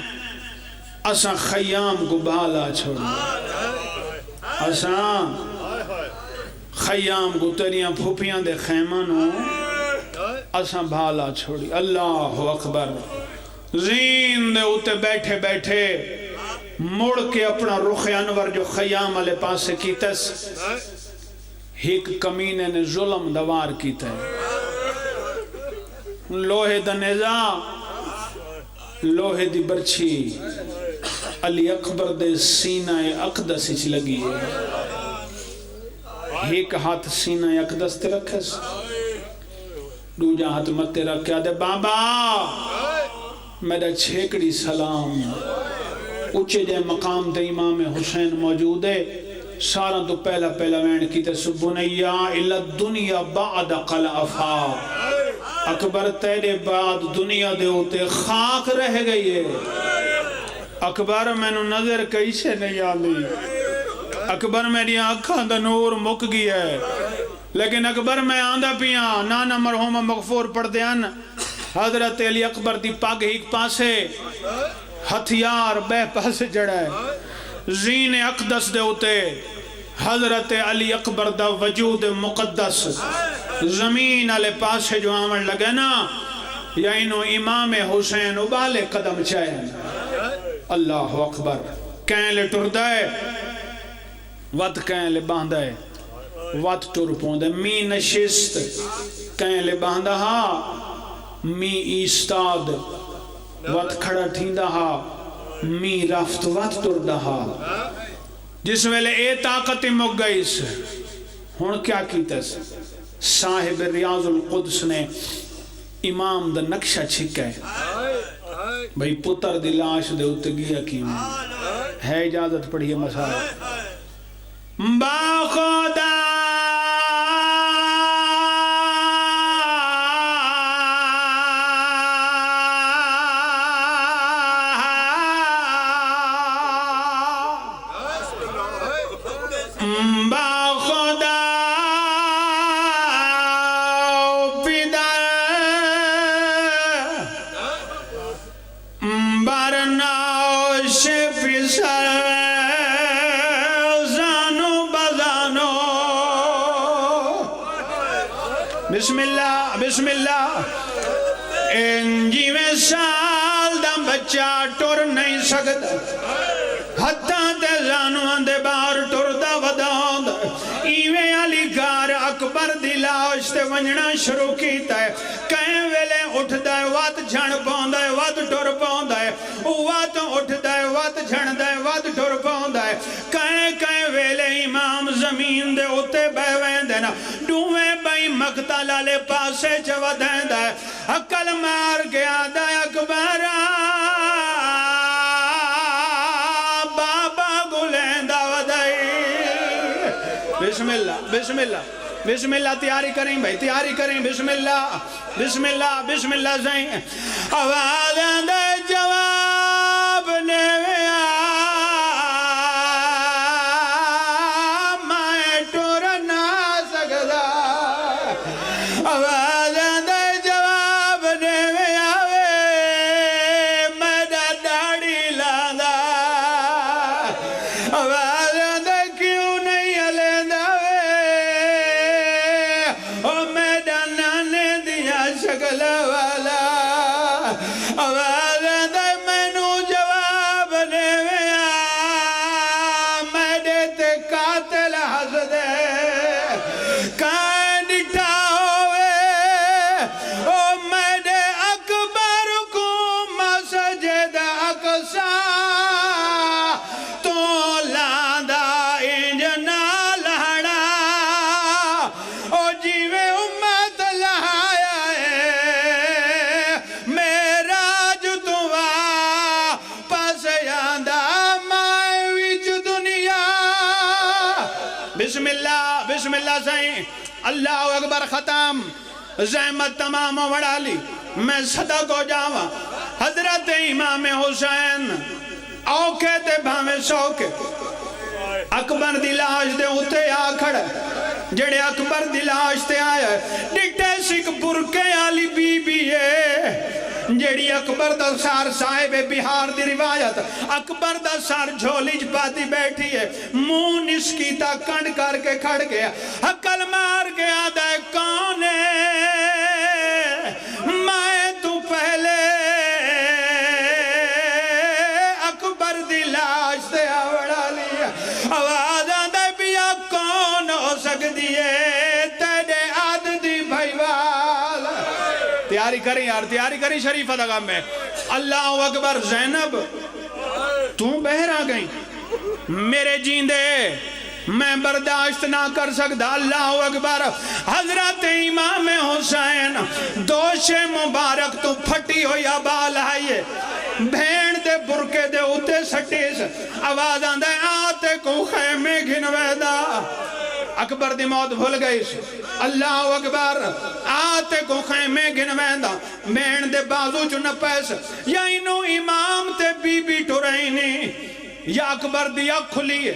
اساں خیام کو بھالا چھوڑی، اساں خیام کو، تیریاں پھوپھیاں دے خیماں نو اساں بھالا چھوڑی۔ اللہ اکبر۔ زین دے اتے بیٹھے بیٹھے مڑ کے اپنا رخ انور جو خیام والے پاسے کیتس، ہک کمینے نے ظلم دا وار کیتا ہے۔ لوہے دا نیزہ، لوہے دی برچھی علی اکبر دے سینہ اقدس اچ لگی ہے۔ ہک ہتھ سینہ اقدس تے رکھس، ڈوجا ہتھ متے رکھ کے آدھے، بابا، میرا چھیکڑی سلام۔ اچے جے مقام تے امام حسین موجود ہے، ساراں تو پہلا پہلا وین کیتے، بنیا الا الدنیا بعد قلعفا۔ اکبر، تیرے بعد دنیا دے اتے خاک رہ گئی ہے۔ اکبر، مینوں نظر کہیں سے نہیں آندی۔ اکبر، میریاں اکھاں دا نور مک گیا ہے۔ لیکن اکبر، میں آندا پیاں، نانا مرحوم مغفور پڑھدے ہن، حضرت علی اکبر دی پگ ہک پاسے، ہتھیار بئے پاسے جڑا ہے۔ زین اقدس دے اتے حضرت علی اکبر دا وجود مقدس زمین والے پاسے جو آون لگے نا، یا اینو امام حسین ابالے قدم چائے۔ اللہ اکبر۔ کہیں لے ٹردا ہے، وت کہیں لے بہندا ہے، وت ٹر پوندا ہے۔ می نشست کہیں لے بہندا ہا، می ایستاد وت کھڑا تھیندا ہا، می رفت وت ٹردا ہا۔ جس ویلے اے طاقت ہی مک گئی س، ہن کیا کیتا س؟ صاحب ریاض القدس نے امام دا نقشہ چھکا ہے۔ بھئی، پتر دی لاش دے اتے گیا کیویں؟ ہے اجازت؟ پڑھیے مسائل۔ با خدا با خدا پدر، بر ناش پسر، زانو بزانو۔ بسم اللہ، بسم اللہ۔ این جیویں سال دا بچہ ٹر نہیں سکدا، ہتھاں تے زانواں دے باہر ٹردا ودا ہوندا، ایویں علی گار اکبر دی لاش تے ونجنا شروع کیتا ہے۔ کہیں ویلے اٹھدا ہے، وت جھن پوندا ہے، وت ٹر پوندا ہے، وت اٹھدا ہے، وت جھندا ہے، وت ٹر پوندا ہے۔ کہیں کہیں ویلے امام زمین دے اتے بہ ویندے نا، ڈوویں بئیں مقتل آلے پاسے چ ودیندا ہے۔ ہکل مار کے آہدا، اکبر، بابا گلیندا ودائی۔ بسم اللہ، بسم اللہ، بسم اللہ، تیاری کریں بھائی، تیاری کریں۔ بسم اللہ، بسم اللہ، بسم اللہ سائیں۔ آوازاں دے جواب ڈیویا، میں ٹر نہ سکدا۔ آوازاں دے جواب ڈیویا وے، میڈا داڑھی لاندا۔ آوازاں دے کیوں نہیں ہلیندا وے، او میڈا نانے دیاں شکلاں والا۔ آوازاں دے مینوں جواب ڈیویا، میڈے تے قاتل ہسدے۔ کائیں ڈٹھا ہووے، او میڈے اکبر کوں مسجد اقصی توں لاندا انج نہ لہڑا، او جیویں امت لہایا اے معراج توں واپس آندا مائیں وچ دنیا۔ بسم اللہ، بسم اللہ سائیں، اللہ اکبر۔ ختم۔ زحمت تمام ہووݨ آلی، میں صدق ہو جاواں۔ حضرت امام حسین اوکھے تے بھاویں سوکھے، اکبر دی لاش دے اتے آ کھڑا۔ جڑے اکبر دی لاش تے آیا، ڈٹھے سکھ برقعے آلی بی بی اے، جڑی اکبر دا سر، صاحب بہار دی روایت، اکبر دا سر جھولی چ پاتی بیٹھی ہے، منہ نس کیتا، کنڈ کر کے کھڑ گیا۔ ہکل مار کے آہدا ہے، کون ہے؟ میں تو پہلے تیاری کریں یار، تیاری کریں، شریفہ دا غم ہے۔ اللہ اکبر۔ زینب، توں بہر آ گئی؟ میرے جیندے، میں برداشت نہ کر سکدا۔ اللہ اکبر۔ حضرت امام حسین دوش مبارک تو پھٹی ہوئی عبا لائیے، بھین دے برقعے دے اتے سٹیس۔ آواز آندا ہے، آ تیکوں خیمے گھن ویندا۔ اکبر دی موت بھل گئی سی۔ اللہ اکبر۔ آ تیکوں خیمے گھن ویندا۔ بھین دے بازو چ نپیس، یا اینوں امام تے بی بی ٹرائنی، یا اکبر دی اکھ کھلی ہے۔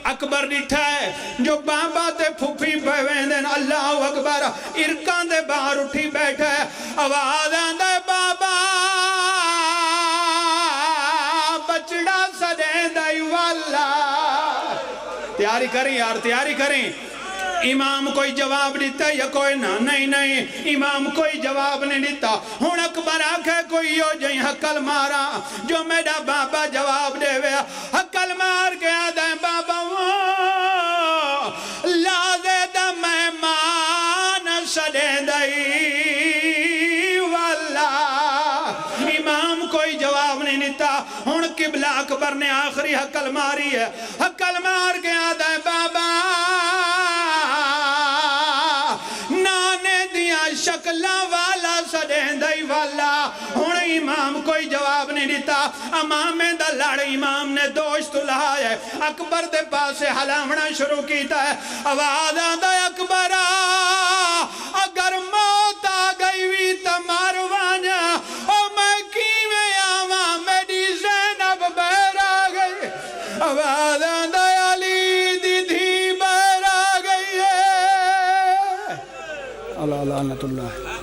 اکبر ڈٹھا ہے جو بابا تے پھپھی پے ویندن۔ اللہ اکبر۔ ارکاں دے باہر اٹھی بیٹھا ہے۔ آواز آندا ہے، بابا، بچڑا سڈیندا ای والا۔ تیاری کریں یار، تیاری کریں۔ امام کوئی جواب ڈتا یا کوئی نہ؟ نہیں، نہیں، امام کوئی جواب نہیں ڈتا۔ ہن اکبر آکھے، کوئی او جئی ہکل ماراں جو میڈا بابا جواب ڈیوے۔ ہکل مار کے آدھا ہے، بابا، لازے دا مہمان سڈیندا ای والا۔ امام کوئی جواب نہیں ڈتا۔ ہن قبلہ اکبر نے آخری ہکل ماری ہے۔ ہکل مار کے آدھا ہے، بابا، نانے دیاں شکلاں والا سڈیندا ای والا۔ ہن امام کوئی جواب نہیں ڈتا۔ امامے دا لڑ امام نے دوش تو لہایا ہے۔ اکبر دے پاسے ہلاونا شروع کیتا ہے۔ آواز آندا ہے، اکبر، اگر موت آ گئی وی تاں مر ونج۔ او میں کیویں آواں، میڈی زینب بہر آ گئی۔ آواز آندا ہے، علی دی دھی بہر آ گئی ہے۔ اللہ لعنت اللہ۔